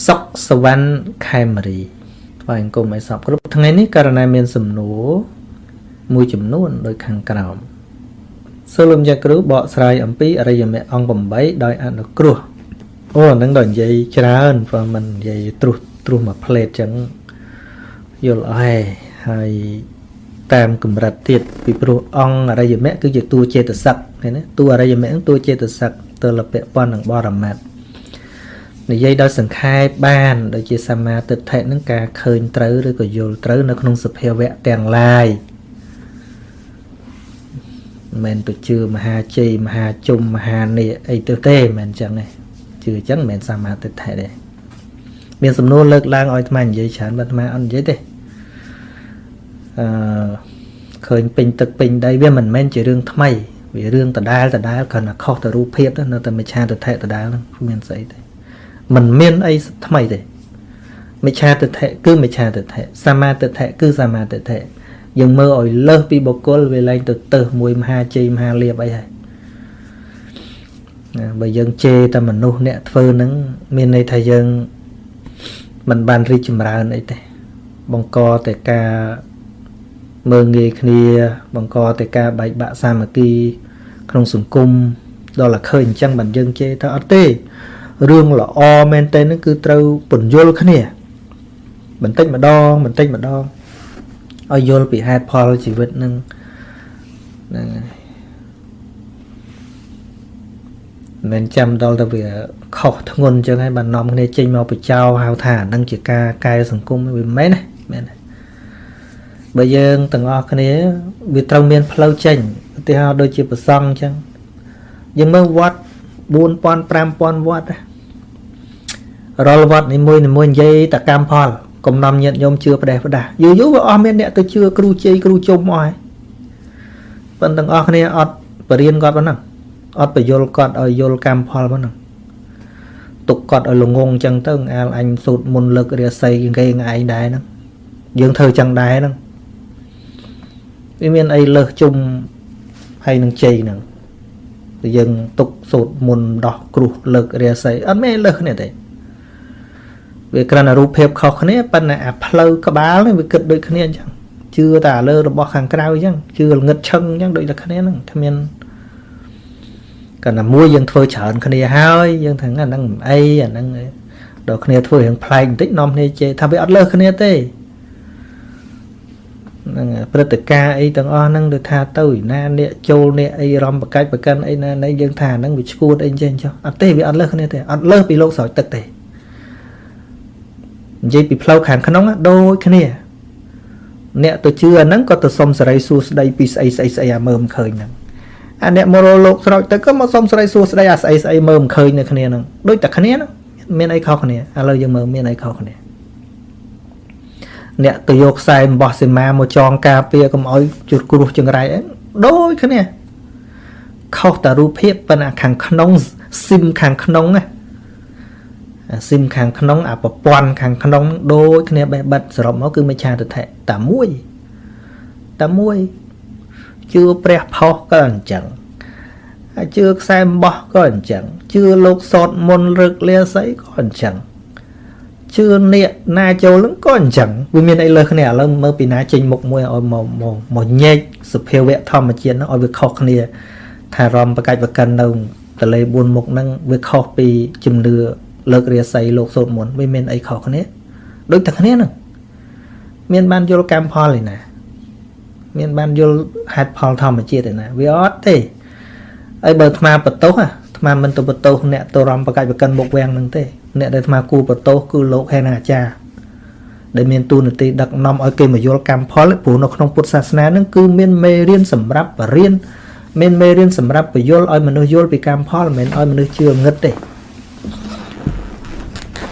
សុកសវណ្ណខេមរីថ្វាយអង្គមឲ្យសពគ្រប់ថ្ងៃនេះករណីមានសំណួរមួយចំនួនដោយខាងក្រោមសូមលោកម្ចាស់គ្រូបកស្រាយអំពីអរិយមគ្គអង្គ8ដោយអនុគ្រោះអូអានឹងដល់និយាយច្រើនព្រោះមិននិយាយត្រុសត្រុសមួយផ្លេតចឹងយល់អស់ហើយហើយតាមកម្រិតទៀតពីព្រោះអង្គអរិយមគ្គគឺជាតួចេតសិកឃើញទេតួអរិយមគ្គតួចេតសិកទៅលពាក់ព័ន្ធនឹងបរមត្តនិយាយដោយសង្ខេបបានដូចជាសមាទិដ្ឋិនឹងការឃើញត្រូវឬក៏យល់ត្រូវនៅក្នុងសភាវៈទាំងឡាយមិនទៅជឿមហាជ័យមហាជុំមហានេះអីទៅទេមិនអញ្ចឹងទេជឿអញ្ចឹងមិនមែនសមាទិដ្ឋិទេមានសំណួរលើកឡើងឲ្យអាត្មានិយាយច្រើនបើអាត្មាអត់និយាយទេអឺឃើញពេញទឹកពេញដីវាមិនមែនជារឿងថ្មីវារឿងដដែលដដែលគ្រាន់តែខុសទៅរូបភាពទៅនៅតែមិច្ឆាទិដ្ឋិដដែលហ្នឹងគ្មានស្អីទេមិនមានអីថ្មីទេមិច្ឆាទិដ្ឋិគឺមិច្ឆាទិដ្ឋិសមាទិដ្ឋិគឺសមាទិដ្ឋិយើងមើលឲ្យលើសពីបុគ្គលវាលែងទៅទៅមួយមហាជ័យមហាលៀបអីហើយណាបើយើងជេរតែមនុស្សអ្នកធ្វើហ្នឹងមានន័យថាយើងមិនបានរីកចម្រើនអីទេបង្កតែការមើងងាយគ្នាបង្កតែការបែកបាក់សាមគ្គីក្នុងសង្គមដល់តែឃើញអញ្ចឹងបានយើងជេរថាអត់ទេរឿងល្អមែនតើហ្នឹងគឺត្រូវពន្យល់គ្នាបន្តិចម្ដងបន្តិចម្ដងឲ្យយល់ពីហេតុផលជីវិតហ្នឹងហ្នឹងហើយមិនចាំដល់ទៅវាខុសធ្ងន់អញ្ចឹងហើយបាននាំគ្នាចេញមកបចោហៅថាអានឹងជាការកែសង្គមវាមិនមែនណាមែនទេបើយើងទាំងអស់គ្នាវាត្រូវមានផ្លូវចេញឧទាហរណ៍ដូចជាប្រសង់អញ្ចឹងយើងមើលវត្ត4000 5000វត្តរាល់វត្តនីមួយនីមួយនិយាយតកម្មផលកំណំញាតញោមជឿផ្ដេសផ្ដាស់យូរយូរវាអស់មានអ្នកទៅជឿគ្រូជ័យគ្រូជុំអស់ហើយប៉ុន្តែទាំងអស់គ្នាអត់បរៀនគាត់ប៉ុណ្ណឹងអត់បញ្យល់គាត់ឲ្យយល់កម្មផលប៉ុណ្ណឹងទុកគាត់ឲ្យល្ងងអញ្ចឹងទៅអាលអញសូត្រមុនលើករាសីគេឯងដែរហ្នឹងយើងធ្វើចឹងដែរហ្នឹងវាមានអីលើសជុំហើយនឹងជ័យហ្នឹងតែយើងទុកសូត្រមុនដោះគ្រោះលើករាសីអត់មានលើសគ្នាទេវាគ្រាន់តែរូបភាពខុសគ្នាប៉ុន្តែអាផ្លូវក្បាលនេះវាគិតដូចគ្នាអញ្ចឹងជឿតែលើរបស់ខាងក្រៅអញ្ចឹងជឿល្ងឹតឈឹងអញ្ចឹងដូចតែគ្នាហ្នឹងគ្មានកណ្ណាមួយយើងធ្វើច្រើនគ្នាហើយយើងថាអាហ្នឹងមិនអីអាហ្នឹងដល់គ្នាធ្វើរឿងប្លែកបន្តិចនាំគ្នាជេរថាវាអត់លើសគ្នាទេហ្នឹងព្រឹត្តិការណ៍អីទាំងអស់ហ្នឹងដូចថាទៅណាអ្នកចូលអ្នកអីរំបកាច់បកិនអីណានេះយើងថាហ្នឹងវាឈួតអីចេះចុះអត់ទេវាអត់លើសគ្នាទេអត់លើសពីលោកស្រោចទឹកទេនិយាយពីផ្លូវខាងក្នុងដូចគ្នាអ្នកទៅជឿអាហ្នឹងក៏ទៅសុំសេរីសួស្ដីពីស្អីស្អីស្អីអាមើលមិនឃើញហ្នឹងអាអ្នកមករលោកស្រោចទឹកក៏មកសុំសេរីសួស្ដីអាស្អីស្អីមើលមិនឃើញនៅគ្នាហ្នឹងដូចតែគ្នាហ្នឹងមានអីខុសគ្នាឥឡូវយើងមើលមានអីខុសគ្នាអ្នកទៅយកខ្សែអំបោះសីមាមកចងការពារកុំឲ្យជួតគ្រោះចង្រៃអីដូចគ្នាខុសតែរូបភាពប៉ុន្តែខាងក្នុងស៊ីមខាងក្នុងណាអាស៊ីមខាងក្នុងអាប្រព័ន្ធខាងក្នុងដូចគ្នាបេះបិទសរុបមកគឺមិច្ឆាទិដ្ឋិតែមួយតែមួយជឿព្រះផុសក៏អញ្ចឹងហើយជឿខ្សែអំបោះក៏អញ្ចឹងជឿលោកសតមុនរឹកលាសីក៏អញ្ចឹងជឿអ្នកណាចូលនឹងក៏អញ្ចឹងវាមានអីលើសគ្នាឥឡូវមើលពីណាចេញមុខមួយឲ្យមកមកមកញែកសភាវៈធម្មជាតិហ្នឹងឲ្យវាខុសគ្នាថារំបកាច់បកិននៅតលេ4មុខហ្នឹងវាខុសពីជំនឿលើករាសីលោកសូត្រមុនវាមានអីខុសគ្នាដូចតែគ្នាហ្នឹងមានបានយល់កម្មផលឯណាមានបានយល់ហេតុផលធម្មជាតិឯណាវាអត់ទេហើយបើអាត្មាបន្ទោសអាត្មាមិនទៅបន្ទោសអ្នកទៅរំបកាច់បកិនមុខវាំងហ្នឹងទេអ្នកដែលអាត្មាគួរបន្ទោសគឺលោកហេណាអាចារ្យដែលមានទូនាទីដឹកនាំឲ្យគេមកយល់កម្មផលព្រោះនៅក្នុងពុទ្ធសាសនាហ្នឹងគឺមានមេរៀនសម្រាប់បរៀនមានមេរៀនសម្រាប់បញ្យល់ឲ្យមនុស្សយល់ពីកម្មផលមិនមែនឲ្យមនុស្សជឿងឹតទេ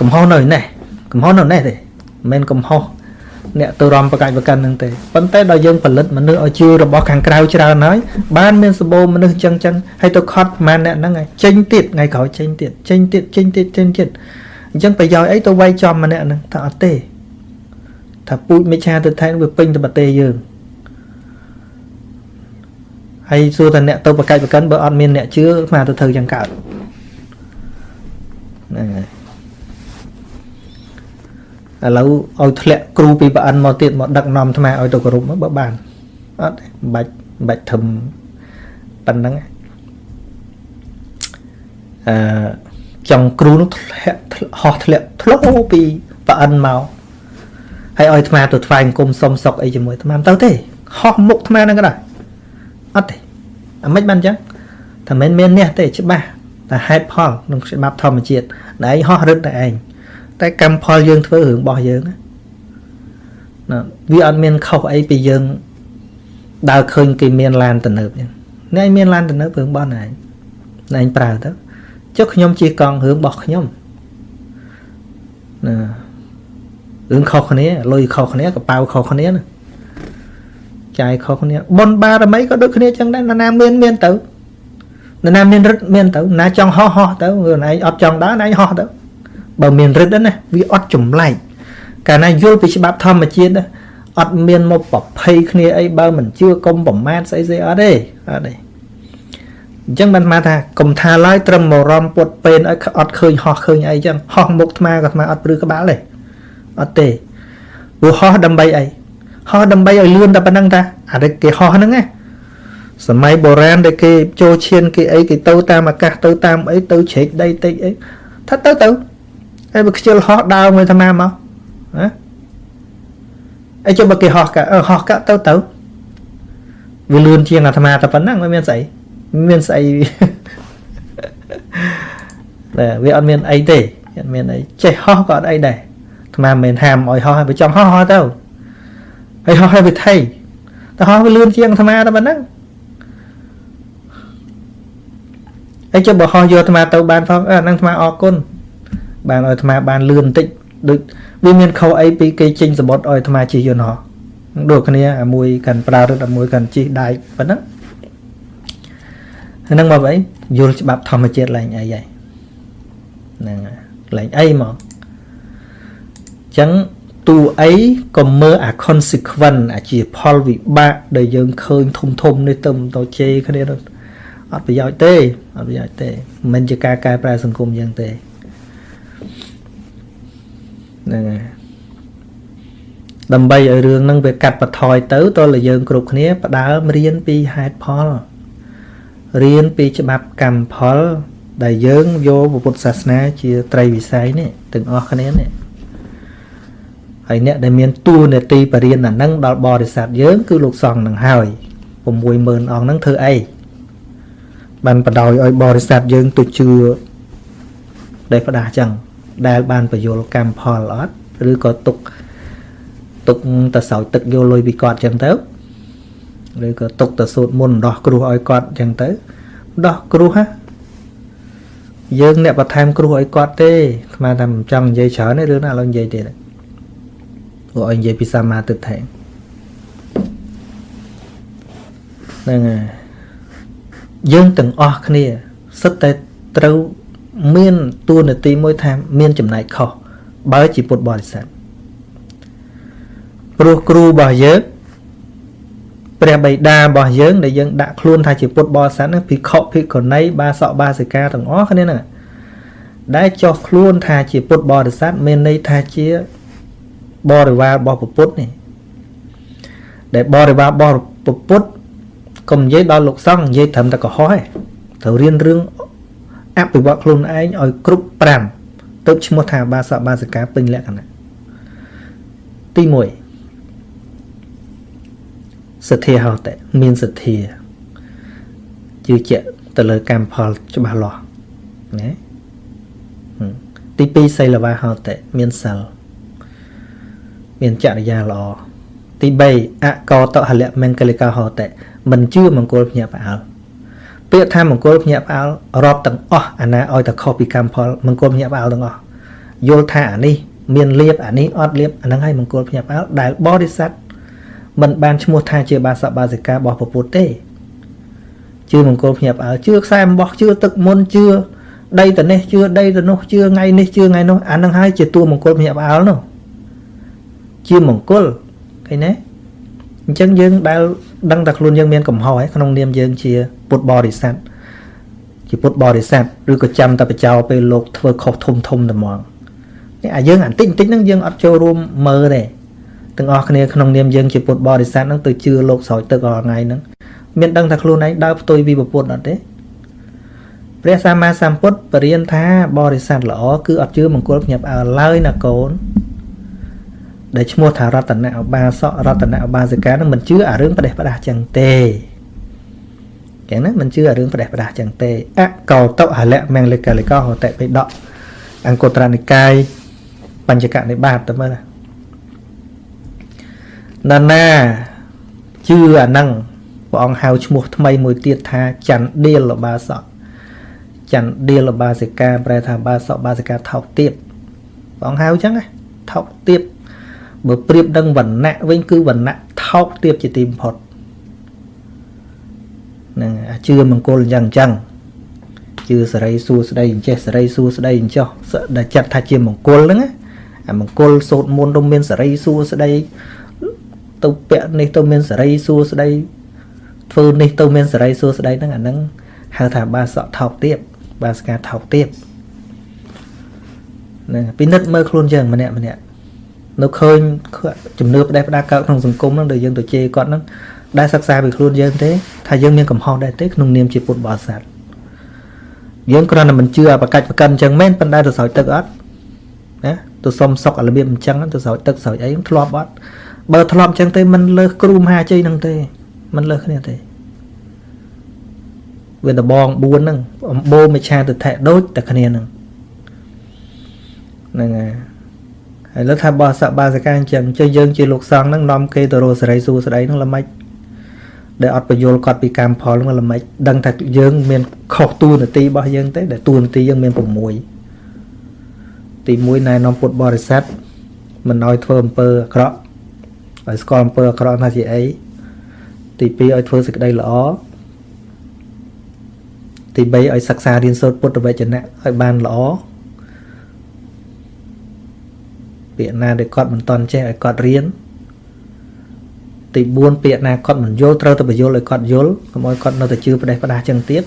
កំហុសនៅនេះកំហុសនៅនេះទេមិនមែនកំហុសអ្នកទៅរំបកាច់បកិនហ្នឹងទេប៉ុន្តែដល់យើងផលិតមនុស្សឲ្យជឿរបស់ខាងក្រៅច្រើនហើយបានមានសម្បូរមនុស្សចឹងចឹងហើយទៅខត់ប្រហែលអ្នកហ្នឹងហើយចេញទៀតថ្ងៃក្រោយចេញទៀតចេញទៀតចេញទៀតចេញទៀតអញ្ចឹងប្រយោជន៍អីទៅវាយចំម្នាក់ហ្នឹងថាអត់ទេថាពូជមិច្ឆាទិដ្ឋិវាពេញទៅប្រទេសយើងហើយសួរថាអ្នកទៅបកាច់បកិនបើអត់មានអ្នកជឿស្មានទៅធ្វើយ៉ាងកើតហ្នឹងហើយ ឥឡូវឲ្យធ្លាក់គ្រូពីប្រអិនមកទៀតមកដឹកនាំអាត្មាឲ្យទៅគោរពមកបើបានអត់ទេមិនបាច់មិនបាច់ធំប៉ុណ្ណឹងអឺចង់គ្រូនោះធ្លាក់ហោះធ្លាក់ធ្លោពីប្រអិនមកហើយឲ្យអាត្មាទៅថ្វាយអង្គមសុំសុកអីជាមួយអាត្មាមិនទៅទេហោះមុខអាត្មាហ្នឹងក៏ដែរអត់ទេអាម៉េចបានអញ្ចឹងថាមិនមាននេះទេច្បាស់តែហេតុផលក្នុងច្បាប់ធម្មជាតិតែឯងហោះរឹតតែឯងតែកម្មផលយើងធ្វើរឿងរបស់យើងណាវាអត់មានខុសអីពីយើងដើរឃើញគេមានឡានទំនើបចឹងអ្នកឯងមានឡានទំនើបរឿងរបស់ណែឯងណែឯងប្រើទៅចុះខ្ញុំជិះកង់រឿងរបស់ខ្ញុំណារឿងខុសគ្នាលុយខុសគ្នាកប៉ៅខុសគ្នាណាចាយខុសគ្នាបុណ្យបារមីក៏ដូចគ្នាចឹងដែរណាមានមានទៅណាមានរិទ្ធមានទៅណាចង់ហោះហោះទៅខ្លួនឯងអត់ចង់ដើរឯងហោះទៅបើមានរិទ្ធណាវាអត់ចម្លែកកាលណាយល់ពីច្បាប់ធម្មជាតិអត់មានមកប្រភ័យគ្នាអីបើមិនជឿកុំប្រមាថស្អីស្អីអត់ទេអត់ទេអញ្ចឹងបានមកថាកុំថាឡើយត្រឹមមករំពុតពេនឲ្យអត់ឃើញហោះឃើញអីចឹងហោះមុខអាត្មាក៏អាត្មាអត់ព្រឺក្បាលទេអត់ទេព្រោះហោះដើម្បីអីហោះដើម្បីឲ្យលឿនតែប៉ុណ្្នឹងតាអានេះគេហោះហ្នឹងណាសម័យបុរាណដែលគេចូលឈានគេអីគេទៅតាមអាកាសទៅតាមអីទៅជ្រែកដីតិចអីថាទៅទៅហើយបើខ្ជិលហោះដើរមួយអាត្មាមកណាអីចុះបើគេហោះកាហោះកាទៅទៅវាលឿនជាងអាត្មាតែប៉ុណ្ណឹងមិនមានស្អីមានស្អីតែវាអត់មានអីទេអត់មានអីចេះហោះក៏អត់អីដែរអាត្មាមិនហាមឲ្យហោះហើយបើចង់ហោះហោះទៅហើយហោះឲ្យវាថៃតែហោះវាលឿនជាងអាត្មាតែប៉ុណ្ណឹងអីចុះបើហោះយកអាត្មាទៅបានផងអឺហ្នឹងអាត្មាអរគុណបានឲ្យអាត្មាបានលឿនបន្តិចដូចវាមានខុសអីពីគេចេញសបុតឲ្យអាត្មាជិះយន្តហោះដូចគ្នាអាមួយកាន់ប្រើរត់អាមួយកាន់ជិះដែកប៉ុណ្ណឹងហ្នឹងមកអីយល់ច្បាប់ធម្មជាតិឡើងអីហើយហ្នឹងឡើងអីមកអញ្ចឹងតួអីក៏មើលអា consequence អាជាផលវិបាកដែលយើងឃើញធំធំនេះទៅទៅជេរគ្នាទៅអត់ប្រយោជន៍ទេអត់ប្រយោជន៍ទេមិនជាការកែប្រែសង្គមយើងទេហ្នឹងហើយដើម្បីឲ្យរឿងហ្នឹងវាកាត់បន្ថយទៅតើយើងគ្រប់គ្នាផ្ដើមរៀនពីហេតុផលរៀនពីច្បាប់កម្មផល ដែលយើងយកពុទ្ធសាសនាជាត្រីវិស័យនេះទាំងអស់គ្នានេះហើយអ្នកដែលមានតួនាទីបរិញ្ញាអាហ្នឹងដល់បរិស័ទយើងគឺលោកសង្ឃនឹងហើយ60000អង្គហ្នឹងធ្វើអីបានបដ ாய் ឲ្យបរិស័ទយើងទៅជឿដែលផ្ដាស់ចឹងដែលបានបញ្យលកម្មផលអត់ឬក៏ទុកទុកទៅស្រោចទឹកយកលុយពីគាត់ចឹងទៅឬក៏ទុកទៅសូត្រមុនដោះគ្រោះឲ្យគាត់ចឹងទៅដោះគ្រោះហ่ะយើងអ្នកបន្ថែមគ្រោះឲ្យគាត់ទេស្មានតែមិនចង់និយាយច្រើនទេរឿងណាឥឡូវនិយាយទៀតព្រោះឲ្យនិយាយពីសម្មាទិដ្ឋិហ្នឹងហើយយើងទាំងអស់គ្នាសិតតែត្រូវមានតួនាទីមួយថាមានចំណែកខុសបើជាពុទ្ធបរិស័ទព្រោះគ្រូរបស់យើងព្រះបិតារបស់យើងដែលយើងដាក់ខ្លួនថាជាពុទ្ធបរិស័ទហ្នឹងភិក្ខុភិក្ខុនីបាសកបាសិកាទាំងអស់គ្នាហ្នឹងដែលចោះខ្លួនថាជាពុទ្ធបរិស័ទមានន័យថាជាបរិវាររបស់ពុទ្ធនេះដែលបរិវាររបស់ពុទ្ធកុំនិយាយដល់លោកសង្ឃនិយាយត្រឹមតែកុហកឯងត្រូវរៀនរឿងអភិវឌ្ឍខ្លួនឯងឲ្យគ្រប់5ទើបឈ្មោះថាបាសកបាសិកាពេញលក្ខណៈទី1សទ្ធាហោតៈមានសទ្ធាជឿជាក់ទៅលើកម្មផលច្បាស់លាស់ណាទី2សីលវាហោតៈមានសិលមានចរិយាល្អទី3អកោតហលៈមង្គលិកាហោតៈមិនជឿមង្គលភ្ញាក់ផ្អើលពាក្យថាមង្គលភ្ញាក់ផ្អើលរាប់ទាំងអស់អាណាឲ្យតែខុសពីកម្មផលមង្គលភ្ញាក់ផ្អើលទាំងអស់យល់ថាអានេះមានលៀបអានេះអត់លៀបអាហ្នឹងហើយមង្គលភ្ញាក់ផ្អើលដែលបរិស័ទមិនបានឈ្មោះថាជាបាសកបាសិការបស់ពុទ្ធទេជឿមង្គលភ្ញាក់ផ្អើលជឿខ្សែអំបោះជឿទឹកមុនជឿដីទៅនេះជឿដីទៅនោះជឿថ្ងៃនេះជឿថ្ងៃនោះអាហ្នឹងហើយជាតួមង្គលភ្ញាក់ផ្អើលនោះជាមង្គលឃើញទេអញ្ចឹងយើងដែលដឹងតែខ្លួនយើងមានកំហុសហើយក្នុងនាមយើងជាពុទ្ធបរិស័ទជាពុទ្ធបរិស័ទឬក៏ចាំតែបចោពេលលោកធ្វើខុសធំធំតែហ្មង នេះអាយើងអាបន្តិចបន្តិចហ្នឹងយើងអត់ចូលរួមមើលទេទាំងអស់គ្នាក្នុងនាមយើងជាពុទ្ធបរិស័ទហ្នឹងទៅជឿលោកស្រោចទឹករាល់ថ្ងៃហ្នឹងមានដឹងថាខ្លួនឯងដើរផ្ទុយពីពុទ្ធអត់ទេព្រះសម្មាសម្ពុទ្ធបរៀនថាបរិស័ទល្អគឺអត់ជឿមង្គលភ្ញាក់ផ្អើលឡើយណាកូនដែលឈ្មោះថារតនៈឧបាសករតនៈឧបាសិកានឹងមិនជឿអារឿងផ្ដេសផ្ដាស់ចឹងទេចឹងណាមិនជឿអារឿងផ្ដេសផ្ដាស់ចឹងទេអកោតុហលៈមង្គលកលិកោហតិបិដកអង្គត្រនិកាយបញ្ចកនិបាតទៅមើលណាណាជឿអាហ្នឹងព្រះអង្គហៅឈ្មោះថ្មីមួយទៀតថាចន្ទៀលឧបាសកចន្ទៀលឧបាសិកាប្រែថាបាសកបាសិកាថោកទាបព្រះអង្គហៅអញ្ចឹងណាថោកទាបបើប្រៀបនឹងវណ្ណៈវិញគឺវណ្ណៈថោកទាបជាទីបំផុតហ្នឹងជឿមង្គលអញ្ចឹងអញ្ចឹងជឿសរីសួស្ដីអញ្ចេះសរីសួស្ដីអញ្ចោះដែលចាត់ថាជាមង្គលហ្នឹងណាអាមង្គលសូត្រមន្តទៅមានសរីសួស្ដីទៅពាក់នេះទៅមានសរីសួស្ដីធ្វើនេះទៅមានសរីសួស្ដីហ្នឹងអាហ្នឹងហៅថាបាសកថោកទាបបាសកាថោកទាបហ្នឹងពិនិត្យមើលខ្លួនយើងម្នាក់ម្នាក់នៅឃើញជំនឿផ្ដេសផ្ដាសកើតក្នុងសង្គមហ្នឹងដែលយើងទៅជេរគាត់ហ្នឹងដែលសិក្សាពីខ្លួនយើងទេថាយើងមានកំហុសដែរទេក្នុងនាមជាពុទ្ធបរិស័ទយើងគ្រាន់តែមិនជឿអបកាច់ប្រកិនអញ្ចឹងមែនប៉ុន្តែទៅស្រោចទឹកអត់ណាទៅសុំសុករបៀបអញ្ចឹងទៅស្រោចទឹកស្រោចអីធ្លាប់អត់បើធ្លាប់អញ្ចឹងទេមិនលើសគ្រូមហាជ័យហ្នឹងទេមិនលើសគ្នាទេវាដបង4ហ្នឹងអំបូរមិឆាទិដ្ឋិដូចតែគ្នាហ្នឹងហ្នឹងហើយហើយលើថាបោសបាសិកាអញ្ចឹងចុះយើងជាលោកសង្ឃហ្នឹងនាំគេទៅរកសេរីសួស្ដីហ្នឹងល្មិចដែលអត់បញ្យល់គាត់ពីកម្មផលហ្នឹងល្មិចដឹងថាយើងមានខុសតួនាទីរបស់យើងទេដែលតួនាទីយើងមាន6ទី1ណែនាំពុទ្ធបរិស័ទមិនឲ្យធ្វើអំពើអាក្រក់ឲ្យស្គាល់អំពើអាក្រក់ថាជាអីទី2ឲ្យធ្វើសេចក្តីល្អទី3ឲ្យសិក្សារៀនសូត្រពុទ្ធវចនៈឲ្យបានល្អពាក្យណាដែលគាត់មិនតន់ចេះឲ្យគាត់រៀនទី4ពាក្យណាគាត់មិនយល់ត្រូវតែបញ្យល់ឲ្យគាត់យល់កុំឲ្យគាត់នៅតែជឿផ្ដេសផ្ដាស់ចឹងទៀត